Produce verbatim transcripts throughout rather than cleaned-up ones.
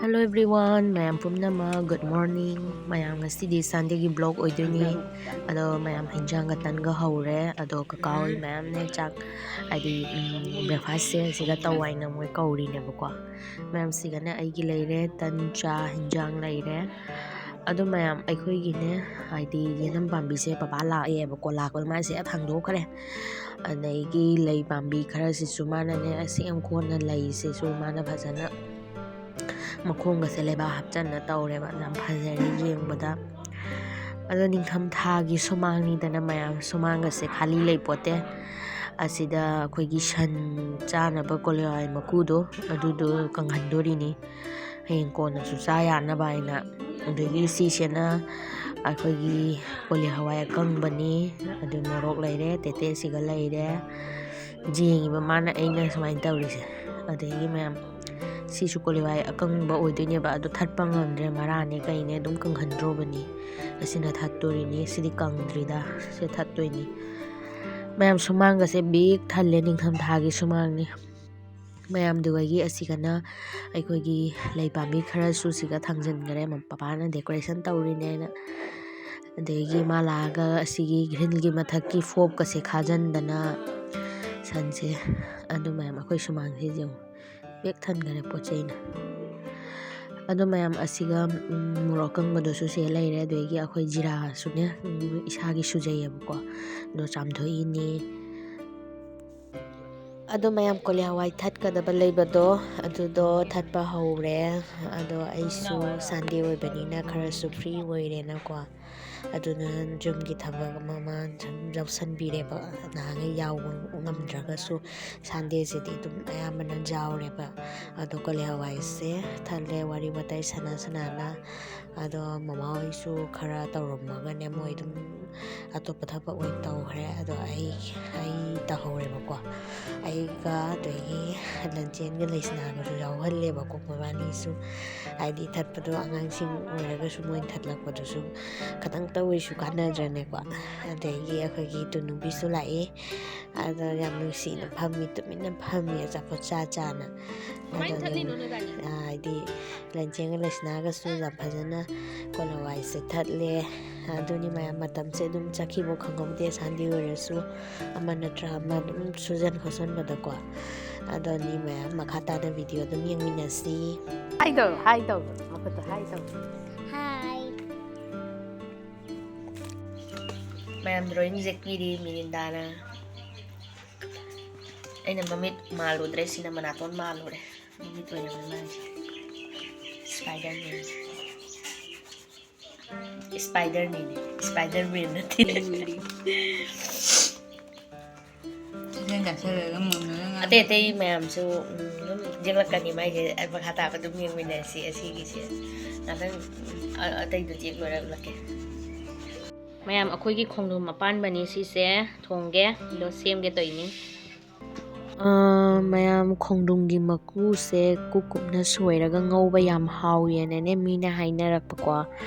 Hello everyone, ꯃꯌꯥꯝ ꯄꯨꯝꯅꯃꯛ good morning꯫ ꯃꯌꯥꯝ, ꯉꯁꯤꯗꯤ Sundayꯒꯤ vlog ꯑꯣꯏꯗꯣꯏꯅꯤ꯫ ꯑꯗꯣ ꯃꯌꯥꯝ, ꯍꯤꯟꯖꯥꯡꯒ ꯇꯟꯒ ꯍꯧꯔꯦ꯫ ꯑꯗꯣ ꯀꯀꯥ ꯍꯣꯏ ꯃꯌꯥꯝꯅꯦ ꯆꯥꯛ, ꯍꯥꯏꯗꯤ, ꯎꯝ, breakfastꯁꯦ ꯁꯤꯗ ꯇꯧ ꯍꯥꯏꯅ ꯃꯣꯏ ꯀꯧꯔꯤꯅꯦꯕꯀꯣ꯫ ꯃꯌꯥꯝ, ꯁꯤꯒꯅꯦ ꯑꯩꯒꯤ ꯂꯩꯔꯦ, ꯇꯟ ꯆꯥ ꯍꯤꯟꯖꯥꯡ ꯂꯩꯔꯦ꯫ ꯑꯗꯣ ꯃꯌꯥꯝ, ꯑꯩꯈꯣꯏꯒꯤꯅꯦ, ꯍꯥꯏꯗꯤ, ꯌꯦꯅꯝ ꯄꯥꯝꯕꯤꯁꯦ ꯄꯄꯥ ꯂꯥꯛꯑꯦꯕꯀꯣ꯫ ꯂꯥꯛꯄꯗ ꯃꯥꯁꯦ ꯍꯦꯛ ꯍꯥꯡꯗꯣꯛꯈ꯭ꯔꯦ꯫ ꯑꯗꯒꯤ ꯂꯩ ꯄꯥꯝꯕꯤ ꯈꯔꯁꯤꯁꯨ ꯃꯥꯅꯅꯦ, ꯑꯁꯦꯡ ꯀꯣꯟꯅ ꯂꯩꯁꯤꯁꯨ ꯃꯥꯅ ꯐꯖꯅ ꯃꯈꯣꯡꯒꯁꯦ ꯂꯩꯕꯥꯛ ꯍꯥꯞꯆꯟꯅ ꯇꯧꯔꯦꯕ꯫ ꯌꯥꯝ ꯐꯖꯔꯦ ꯌꯦꯡꯕꯗ꯫ ꯑꯗꯣ ꯅꯤꯡꯊꯝ ꯊꯥꯒꯤ ꯁꯨꯃꯥꯡꯅꯤꯗꯅ ꯃꯌꯥꯝ, ꯁꯨꯃꯥꯡꯒꯁꯦ ꯈꯥꯂꯤ ꯂꯩꯄꯣꯠꯇꯦ꯫ ꯑꯁꯤꯗ ꯑꯩꯈꯣꯏꯒꯤ ꯁꯟ ꯆꯥꯅꯕ ꯀꯣꯂꯤ ꯍꯋꯥꯏ ꯃꯀꯨꯗꯣ, ꯑꯗꯨꯗꯣ ꯀꯪꯍꯟꯗꯣꯔꯤꯅꯤ, ꯍꯌꯦꯡ ꯀꯣꯟꯅꯁꯨ ꯆꯥ ꯌꯥꯅꯕ ꯍꯥꯏꯅ꯫ ꯑꯗꯒꯤ ꯁꯤꯁꯤꯅ ꯑꯩꯈꯣꯏꯒꯤ ꯀꯣꯂꯤ ꯍꯋꯥꯏ ꯑꯀꯪꯕꯅꯤ꯫ ꯑꯗꯨ ꯃꯣꯔꯣꯛ ꯂꯩꯔꯦ, ꯇꯦꯇꯦꯁꯤꯒ ꯂꯩꯔꯦ꯫ ꯌꯦꯡꯉꯤꯕ ꯃꯥꯅ ꯑꯩꯅ ꯁꯨꯃꯥꯏꯅ ꯇꯧꯔꯤꯁꯦ꯫ ꯑꯗꯒꯤ ꯃꯌꯥꯝ, ꯁꯤꯁꯨ ꯀꯣꯂꯤ ꯍꯋꯥꯏ ꯑꯀꯪꯕ ꯑꯣꯏꯗꯣꯏꯅꯦꯕ, ꯑꯗꯣ ꯊꯠꯄ ꯉꯝꯗ꯭ꯔꯦ, ꯃꯔꯥꯅꯦ ꯀꯩꯅꯦ ꯑꯗꯨꯝ ꯀꯪꯍꯟꯗ꯭ꯔꯣꯕꯅꯤ꯫ ꯑꯁꯤꯅ ꯊꯠꯇꯣꯔꯤꯅꯤ, ꯁꯤꯗꯤ ꯀꯪꯗ꯭ꯔꯤꯗ, ꯁꯤ ꯊꯠꯇꯣꯏꯅꯤ꯫ ꯃꯌꯥꯝ, ꯁꯨꯃꯥꯡꯒꯁꯦ ꯕꯤꯛ ꯊꯜꯂꯦ, ꯅꯤꯡꯊꯝꯊꯥꯒꯤ ꯁꯨꯃꯥꯡꯅꯤ꯫ ꯃꯌꯥꯝꯗꯨꯒꯤ ꯑꯁꯤꯒꯅ ꯑꯩꯈꯣꯏꯒꯤ ꯂꯩ ꯄꯥꯝꯕꯤ ꯈꯔꯁꯨ ꯁꯤꯒ ꯊꯥꯡꯖꯟꯈꯔꯦ, ꯃ-, ꯄꯄꯥꯅ decoration ꯇꯧꯔꯤꯅꯦꯅ꯫ ꯑꯗꯒꯤ ꯃꯥ ꯂꯥꯛꯑꯒ ꯑꯁꯤꯒꯤ grillꯒꯤ ꯃꯊꯛꯀꯤ ꯐꯣꯞꯀꯁꯦ ꯈꯥꯖꯟꯗꯅ ꯁꯟꯁꯦ꯫ ꯑꯗꯨ ꯃꯌꯥꯝ, ꯑꯩꯈꯣꯏ ꯁꯨꯃꯥꯡꯁꯦ ꯌꯦꯡꯉꯨ, ꯕꯤꯛ ꯊꯟꯈꯔꯦ ꯄꯣꯠ ꯆꯩꯅ꯫ ꯑꯗꯨ ꯃꯌꯥꯝ, ꯑꯁꯤꯒ, ꯎꯝ, ꯃꯣꯔꯣꯛ ꯑꯀꯪꯕꯗꯨꯁꯨ ꯁꯤ ꯂꯩꯔꯦ꯫ ꯑꯗꯒꯤ ꯑꯩꯈꯣꯏ ꯖꯤꯔꯥꯁꯨꯅꯦ, ꯎꯝ, ꯏꯁꯥꯒꯤ ꯁꯨꯖꯩꯌꯦꯕꯀꯣ, ꯑꯗꯣ ꯆꯥꯝꯊꯣꯛꯏꯅꯤ꯫ ꯑꯗꯣ ꯃꯌꯥꯝ, ꯀꯣꯂꯤ ꯍꯋꯥꯏ ꯊꯠꯀꯗꯕ ꯂꯩꯕꯗꯣ, ꯑꯗꯨꯗꯣ ꯊꯠꯄ ꯍꯧꯔꯦ꯫ ꯑꯗꯣ ꯑꯩꯁꯨ Sunday ꯑꯣꯏꯕꯅꯤꯅ ꯈꯔꯁꯨ free ꯑꯣꯏꯔꯦꯅꯀꯣ, ꯑꯗꯨꯅ ꯌꯨꯝꯒꯤ ꯊꯕꯛ ꯑꯃ ꯑꯃ ꯁꯨꯝ ꯌꯥꯎꯁꯟꯕꯤꯔꯦꯕ꯫ ꯅꯍꯥꯟꯈꯩ ꯌꯥꯎꯕ ꯉꯝꯗ꯭ꯔꯒꯁꯨ Sundayꯁꯤꯗꯤ ꯑꯗꯨꯝ ꯑꯌꯥꯝꯕꯅ ꯌꯥꯎꯔꯦꯕ꯫ ꯑꯗꯣ ꯀꯣꯂꯤ ꯍꯋꯥꯏꯁꯦ ꯊꯠꯂꯦ, ꯋꯥꯔꯤ ꯋꯥꯇꯥꯏ ꯁꯥꯟꯅ ꯁꯥꯟꯅꯅ꯫ ꯑꯗꯣ ꯃꯃꯥ ꯍꯣꯏꯁꯨ ꯈꯔ ꯇꯧꯔꯝꯃꯒꯅꯦ, ꯃꯣꯏ ꯑꯗꯨꯝ ꯑꯇꯣꯞꯄ ꯊꯕꯛ ꯑꯣꯏꯅ ꯇꯧꯈ꯭ꯔꯦ꯫ ꯑꯗꯣ ꯑꯩ ꯑꯩ ꯇꯧꯍꯧꯔꯦꯕꯀꯣ꯫ ꯑꯩꯒ ꯑꯗꯒꯤ ꯂꯟꯆꯦꯟꯒ ꯂꯩꯁꯅꯥꯒꯁꯨ ꯌꯥꯎꯍꯜꯂꯦꯕꯀꯣ꯫ ꯃꯕꯥꯅꯤꯁꯨ ꯍꯥꯏꯗꯤ ꯊꯠꯄꯗꯣ ꯑꯉꯥꯡꯁꯤꯡ ꯑꯣꯏꯔꯒꯁꯨ ꯃꯣꯏꯅ ꯊꯠꯂꯛꯄꯗꯨꯁꯨ ꯈꯤꯇꯪꯇ ꯑꯣꯏꯁꯨ ꯀꯥꯟꯅꯗ꯭ꯔꯅꯦꯀꯣ꯫ ꯑꯗꯒꯤ ꯑꯩꯈꯣꯏꯒꯤ ꯇꯨꯅꯨꯕꯤꯁꯨ ꯂꯥꯛꯑꯦ꯫ ꯑꯗꯣ ꯌꯥꯝ ꯅꯨꯡꯁꯤꯅ ꯐꯝꯃꯤ, ꯇꯨꯃꯤꯟꯅ ꯐꯝꯃꯤ, ꯑꯆꯥꯄꯣꯠ ꯆꯥ ꯆꯥꯅ꯫ ꯀꯃꯥꯏꯅ ꯑꯗꯣ ꯊꯠꯂꯤꯅꯣ ꯑꯗꯨꯝ, ꯅꯣꯏꯕꯥꯅꯤ? ꯑꯥ, ꯍꯥꯏꯗꯤ ꯂꯟꯆꯦꯟꯒ ꯂꯩꯁꯅꯥꯒꯁꯨ ꯌꯥꯝ ꯐꯖꯅ ꯀꯣꯂꯋꯥꯏꯁꯦ ꯊꯠꯂꯦ꯫ ꯑꯗꯨꯅꯤ ꯃꯌꯥꯝ, ꯃꯇꯝꯁꯦ ꯑꯗꯨꯝ ꯆꯠꯈꯤꯕ ꯈꯪꯍꯧꯗꯦ꯫ ꯁꯟꯗꯦ ꯑꯣꯏꯔꯁꯨ ꯑꯃ ꯅꯠꯇ꯭ꯔ ꯑꯃ ꯑꯗꯨꯝ ꯁꯨꯖꯟ ꯈꯣꯠꯆꯟꯕꯗꯀꯣ꯫ ꯑꯗꯣꯅꯤ ꯃꯌꯥꯝ, ꯃꯈꯥ ꯇꯥꯅ ꯚꯤꯗꯤꯑꯣ ꯑꯗꯨꯝ ꯌꯦꯡꯃꯤꯟꯅꯁꯤ꯫ ꯍꯥꯏ ꯇꯧ, ꯍꯥꯏ ꯇꯧ, ꯃꯈꯨꯠꯇꯣ ꯍꯥꯏ ꯇꯧ꯫ Hi. ꯃꯌꯥꯝ ꯗ꯭ꯔꯣꯌꯤꯡ ꯌꯦꯛꯄꯤꯔꯤ ꯃꯤꯔꯤꯟꯗꯥꯅ꯫ ꯑꯩꯅ ꯃꯃꯤꯠ ꯃꯥꯜꯂꯨꯗ꯭ꯔꯦ, ꯁꯤꯅ ꯃꯅꯥꯇꯣꯟ ꯃꯥꯜꯂꯨꯔꯦ꯫ ꯃꯃꯤꯠ ꯑꯣꯏꯔꯝꯃꯦ ꯃꯥꯒꯤ꯫ ꯏꯁꯄꯥꯏꯗꯔ ꯃꯦꯟ꯫ ꯏꯁꯄꯥꯏꯗꯔꯅꯤꯅꯦ, ꯏꯁꯄꯥꯏꯗꯔ ꯃꯦꯟ ꯅꯠꯇꯦ꯫ ꯆꯤꯛꯀꯟ ꯆꯥꯁꯤꯜꯂꯒ ꯃꯨꯟꯅꯒ ꯉꯥꯡ- ꯑꯇꯩ ꯑꯇꯩ ꯃꯌꯥꯝꯁꯨ, ꯎꯝ, ꯑꯗꯨꯝ ꯌꯦꯛꯂꯛꯀꯅꯤ ꯃꯥꯏꯁꯦ꯫ ꯃꯈꯥ ꯇꯥꯕ ꯑꯗꯨꯝ ꯌꯦꯡꯃꯤꯟꯅꯁꯤ ꯑꯁꯤꯒꯤꯁꯦ꯫ ꯉꯥꯛꯇꯪ, ꯎꯝ, ꯑ-, ꯑꯇꯩꯗꯨ ꯌꯦꯛ ꯂꯣꯏꯔꯛꯂꯛꯀꯦ꯫ ꯃꯌꯥꯝ, ꯑꯩꯈꯣꯏꯒꯤ ꯈꯣꯡꯗ꯭ꯔꯨꯝ ꯑꯄꯥꯟꯕꯅꯤ ꯁꯤꯁꯦ꯫ ꯊꯣꯡꯒꯦ, ꯑꯗꯣ ꯁꯦꯝꯒꯦ ꯇꯧꯔꯤꯅꯤ꯫ ꯑ, ꯃꯌꯥꯝ, ꯈꯣꯡꯗ꯭ꯔꯨꯝꯒꯤ ꯃꯀꯨꯁꯦ ꯀꯨꯞ ꯀꯨꯞꯅ ꯁꯣꯏꯔꯒ ꯉꯧꯕ ꯌꯥꯝ ꯍꯥꯎꯋꯦꯅꯅꯦ ꯃꯤꯅ ꯍꯥꯏꯅꯔꯛꯄꯀꯣ꯫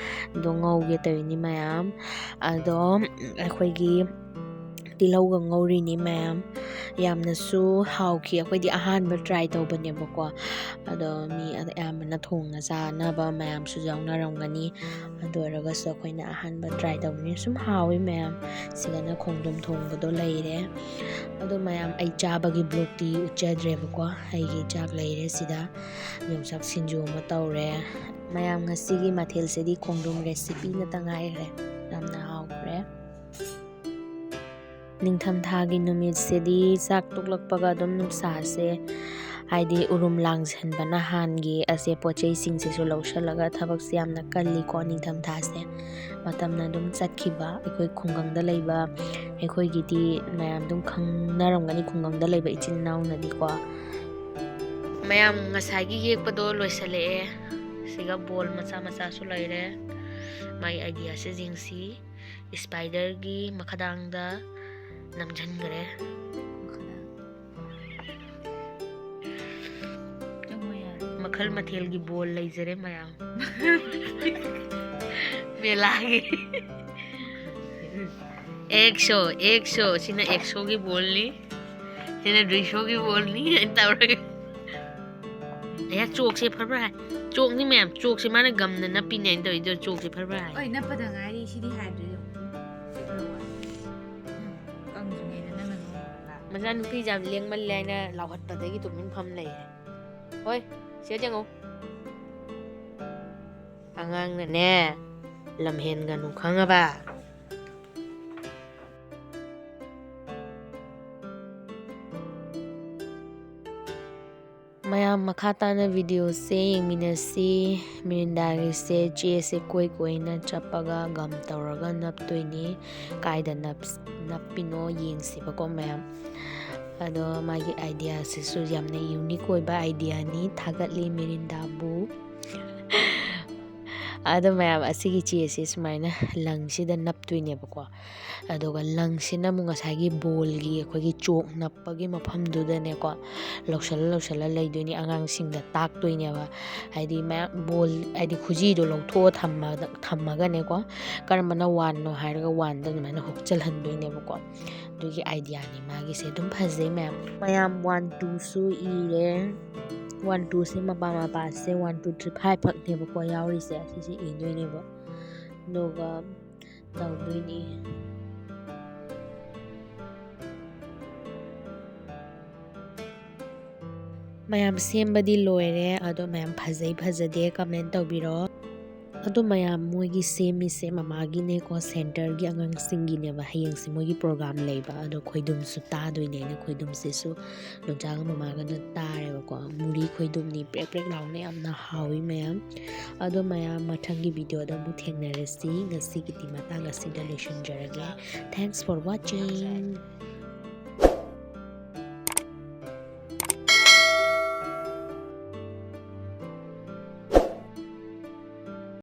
ꯑꯗꯣ ꯉꯧꯒꯦ ꯇꯧꯔꯤꯅꯤ ꯃꯌꯥꯝ꯫ ꯑꯗꯣ ꯑꯩꯈꯣꯏꯒꯤ ꯇꯤꯜꯍꯧꯒ ꯉꯧꯔꯤꯅꯤ ꯃꯌꯥꯝ꯫ ꯌꯥꯝꯅꯁꯨ ꯍꯥꯎꯈꯤ꯫ ꯑꯩꯈꯣꯏꯗꯤ ꯑꯍꯥꯟꯕ ꯇ꯭ꯔꯥꯏ ꯇꯧꯕꯅꯦꯕꯀꯣ꯫ ꯑꯗꯣ ꯃꯤ ꯑꯌꯥꯝꯕꯅ ꯊꯣꯡꯅ ꯆꯥꯅꯕ ꯃꯌꯥꯝꯁꯨ ꯌꯥꯎꯅꯔꯝꯒꯅꯤ꯫ ꯑꯗꯨ ꯑꯣꯏꯔꯒꯁꯨ ꯑꯩꯈꯣꯏꯅ ꯑꯍꯥꯟꯕ ꯇ꯭ꯔꯥꯏ ꯇꯧꯕꯅꯤꯅ ꯁꯨꯝ ꯍꯥꯎꯋꯤ ꯃꯌꯥꯝ꯫ ꯁꯤꯗꯅ ꯈꯣꯡꯗ꯭ꯔꯨꯝ ꯊꯣꯡꯕꯗꯣ ꯂꯩꯔꯦ꯫ ꯑꯗꯣ ꯃꯌꯥꯝ, ꯑꯩ ꯆꯥꯕꯒꯤ ꯕ꯭ꯂꯣꯛꯇꯤ ꯎꯠꯆꯗ꯭ꯔꯦꯕꯀꯣ꯫ ꯑꯩꯒꯤ ꯆꯥꯛ ꯂꯩꯔꯦ ꯁꯤꯗ꯫ ꯌꯣꯡꯆꯥꯛ ꯁꯤꯡꯖꯨ ꯑꯃ ꯇꯧꯔꯦ꯫ ꯃꯌꯥꯝ, ꯉꯁꯤꯒꯤ ꯃꯊꯦꯜꯁꯤꯗꯤ ꯈꯣꯡꯗ꯭ꯔꯨꯝ ꯔꯦꯁꯤꯄꯤ ꯉꯥꯛꯇ ꯉꯥꯏꯈ꯭ꯔꯦ꯫ ꯌꯥꯝꯅ ꯍꯥꯎꯈ꯭ꯔꯦ꯫ ꯅꯤꯡꯊꯝꯊꯥꯒꯤ ꯅꯨꯃꯤꯠꯁꯤꯗꯤ ꯆꯥꯛ ꯇꯣꯛꯂꯛꯄꯒ ꯑꯗꯨꯝ ꯅꯨꯡꯁꯥꯁꯦ, ꯍꯥꯏꯗꯤ ꯎꯔꯨꯝ ꯂꯥꯡꯁꯟꯕꯅ ꯍꯥꯟꯒꯤ ꯑꯁꯦ꯫ ꯄꯣꯠ ꯆꯩꯁꯤꯡꯁꯤꯁꯨ ꯂꯧꯁꯜꯂꯒ ꯊꯕꯛꯁꯦ ꯌꯥꯝꯅ ꯀꯜꯂꯤꯀꯣ ꯅꯤꯡꯊꯝꯊꯥꯁꯦ꯫ ꯃꯇꯝꯅ ꯑꯗꯨꯝ ꯆꯠꯈꯤꯕ꯫ ꯑꯩꯈꯣꯏ ꯈꯨꯡꯒꯪꯗ ꯂꯩꯕ, ꯑꯩꯈꯣꯏꯒꯤꯗꯤ ꯃꯌꯥꯝ ꯑꯗꯨꯝ ꯈꯪꯅꯔꯝꯒꯅꯤ, ꯈꯨꯡꯒꯪꯗ ꯂꯩꯕ ꯏꯆꯤꯟ ꯏꯅꯥꯎꯅꯗꯤꯀꯣ꯫ ꯃꯌꯥꯝ, ꯉꯁꯥꯏꯒꯤ ꯌꯦꯛꯄꯗꯣ ꯂꯣꯏꯁꯜꯂꯛꯑꯦ꯫ ꯁꯤꯒ ꯕꯣꯜ ꯃꯆꯥ ꯃꯆꯥꯁꯨ ꯂꯩꯔꯦ꯫ ꯃꯥꯒꯤ ꯑꯥꯏꯗꯤꯌꯥꯁꯦ ꯌꯦꯡꯁꯤ꯫ ꯁ꯭ꯄꯥꯏꯗꯔꯒꯤ ꯃꯈꯥꯗꯥꯡꯗ ꯅꯝꯁꯤꯟꯈ꯭ꯔꯦ꯫ ꯃꯈꯥꯗꯥꯡ꯫ ꯆꯪꯉꯣ ꯌꯥꯔꯦ꯫ ꯃꯈꯜ ꯃꯊꯦꯜꯒꯤ ꯕꯣꯜ ꯂꯩꯖꯔꯦ ꯃꯌꯥꯝ꯫ ꯃꯦꯂꯥꯒꯤ꯫ ꯑꯦꯛꯁꯣ, ꯑꯦꯛꯁꯣ꯫ ꯁꯤꯅ ꯑꯦꯛꯁꯣꯒꯤ ꯕꯣꯜꯅꯤ꯫ ꯁꯤꯅ ꯗꯨꯏꯁꯣꯒꯤ ꯕꯣꯜꯅꯤ꯫ ꯑꯩꯅ ꯇꯧꯔꯒ꯫ ꯑꯌꯥ, ꯆꯣꯛꯁꯦ ꯐꯔ ꯐꯔ ꯍꯥꯏ꯫ ꯆꯣꯛꯅꯤ ꯃꯌꯥꯝ꯫ ꯆꯣꯛꯁꯦ ꯃꯥꯅ ꯒꯝꯅ ꯅꯞꯄꯤꯅꯦ ꯑꯩꯅ ꯇꯧꯔꯤꯗꯣ꯫ ꯆꯣꯛꯁꯦ ꯐꯔ ꯐꯔ ꯍꯥꯏ꯫ ꯍꯣꯏ, ꯅꯞꯄꯗ ꯉꯥꯏꯔꯤ꯫ ꯁꯤꯗꯤ ꯍꯥꯏꯗ꯭ꯔꯤ꯫ ꯀꯪꯗ꯭ꯔꯤꯉꯩꯗ ꯅꯪꯅ ꯅꯣꯡꯉꯥꯜꯂꯒ꯫ ꯃꯆꯥꯅꯨꯄꯤꯁꯦ ꯌꯥꯝ ꯂꯦꯡꯃꯜꯂꯦ ꯍꯥꯏꯅ ꯂꯥꯎꯍꯠꯄꯗꯒꯤ ꯇꯨꯃꯤꯟ ꯐꯝ ꯂꯩꯌꯦ꯫ ꯍꯣꯏ, ꯁꯤꯗ ꯌꯦꯡꯉꯣ꯫ ꯑꯉꯥꯡꯅꯅꯦ, ꯂꯝ ꯍꯦꯟꯒꯅꯨ, ꯈꯪꯉꯕ? ꯃꯌꯥꯝ, ꯃꯈꯥ ꯇꯥꯅ videoꯁꯦ ꯌꯦꯡꯃꯤꯟꯅꯁꯤ꯫ ꯃꯤꯔꯤꯟꯗꯥꯒꯤꯁꯦ ꯆꯦꯁꯦ ꯀꯣꯏ ꯀꯣꯏꯅ ꯆꯞꯄꯒ ꯒꯝ ꯇꯧꯔꯒ ꯅꯞꯇꯣꯏꯅꯤ꯫ ꯀꯥꯏꯗ ꯅꯞ-, ꯅꯞꯄꯤꯅꯣ ꯌꯦꯡꯁꯦꯕꯀꯣ ꯃꯌꯥꯝ꯫ ꯑꯗꯣ ꯃꯥꯒꯤ ideaꯁꯤꯁꯨ ꯌꯥꯝꯅ unique ꯑꯣꯏꯕ ideaꯅꯤ꯫ ꯊꯥꯒꯠꯂꯤ ꯃꯤꯔꯤꯟꯗꯥꯕꯨ꯫ ꯑꯗꯣ ꯃꯌꯥꯝ, ꯑꯁꯤꯒꯤ ꯆꯦꯁꯦ ꯁꯨꯃꯥꯏꯅ ꯂꯪꯁꯤꯗ ꯅꯞꯇꯣꯏꯅꯦꯕꯀꯣ꯫ ꯑꯗꯨꯒ ꯂꯪꯁꯤꯅ ꯑꯃꯨꯛ ꯉꯁꯥꯏꯒꯤ ꯕꯣꯜꯒꯤ ꯑꯩꯈꯣꯏꯒꯤ ꯆꯣꯛ ꯅꯞꯄꯒꯤ ꯃꯐꯝꯗꯨꯗꯅꯦꯀꯣ, ꯂꯧꯁꯜꯂ ꯂꯧꯁꯜꯂ ꯂꯩꯗꯣꯏꯅꯤ꯫ ꯑꯉꯥꯡꯁꯤꯡꯗ ꯇꯥꯛꯇꯣꯏꯅꯦꯕ꯫ ꯍꯥꯏꯗꯤ ꯃꯌꯥꯝ ꯕꯣꯜ, ꯍꯥꯏꯗꯤ ꯈꯨꯖꯤꯗꯣ ꯂꯧꯊꯣꯛꯑ ꯊꯝꯃꯒ-, ꯊꯝꯃꯒꯅꯦꯀꯣ, ꯀꯔꯝꯕꯅ oneꯅꯣ ꯍꯥꯏꯔꯒ oneꯗ ꯑꯗꯨꯃꯥꯏꯅ ꯍꯨꯛꯆꯜꯍꯟꯗꯣꯏꯅꯦꯕꯀꯣ꯫ ꯑꯗꯨꯒꯤ ideaꯅꯤ ꯃꯥꯒꯤꯁꯦ꯫ ꯑꯗꯨꯝ ꯐꯖꯩ ꯃꯌꯥꯝ꯫ ꯃꯌꯥꯝ, one twoꯁꯨ ꯏꯔꯦ꯫ One twoꯁꯦ ꯃꯄꯥ ꯃꯄꯥꯁꯦ one two three five ꯈꯛꯅꯦꯕꯀꯣ ꯌꯥꯎꯔꯤꯁꯦ꯫ ꯁꯤꯁꯦ ꯏꯗꯣꯏꯅꯦꯕ꯫ ꯑꯗꯨꯒ ꯇꯧꯗꯣꯏꯅꯤ꯫ ꯃꯌꯥꯝ, ꯁꯦꯝꯕꯗꯤ ꯂꯣꯏꯔꯦ꯫ ꯑꯗꯣ ꯃꯌꯥꯝ, ꯐꯖꯩ ꯐꯖꯗꯦ comment ꯇꯧꯕꯤꯔꯣ꯫ ꯑꯗꯣ ꯃꯌꯥꯝ, ꯃꯣꯏꯒꯤ ꯁꯦꯝꯃꯤꯁꯦ ꯃꯃꯥꯒꯤꯅꯦꯀꯣ, centreꯒꯤ ꯑꯉꯥꯡꯁꯤꯡꯒꯤꯅꯦꯕ꯫ ꯍꯌꯦꯡꯁꯦ ꯃꯣꯏꯒꯤ program ꯂꯩꯕ꯫ ꯑꯗꯣ ꯈꯣꯏꯗꯨꯝꯁꯨ ꯇꯥꯗꯣꯏꯅꯦ꯫ ꯑꯩꯅ ꯈꯣꯏꯗꯨꯝꯁꯤꯁꯨ ꯅꯣꯟꯆꯥꯒ ꯃꯃꯥꯒꯅ ꯇꯥꯔꯦꯕꯀꯣ꯫ ꯃꯨꯔꯤ ꯈꯣꯏꯗꯨꯝꯅꯤ, ꯄ꯭ꯔꯦꯛ ꯄ꯭ꯔꯦꯛ ꯂꯥꯎꯅ ꯌꯥꯝꯅ ꯍꯥꯎꯏ ꯃꯌꯥꯝ꯫ ꯑꯗꯣ ꯃꯌꯥꯝ, ꯃꯊꯪꯒꯤ videoꯗ ꯑꯃꯨꯛ ꯊꯦꯡꯅꯔꯁꯤ꯫ ꯉꯁꯤꯒꯤꯗꯤ ꯃꯇꯥꯡ ꯑꯁꯤꯗ ꯂꯣꯏꯁꯤꯟꯖꯔꯒꯦ꯫ Thanks for watching.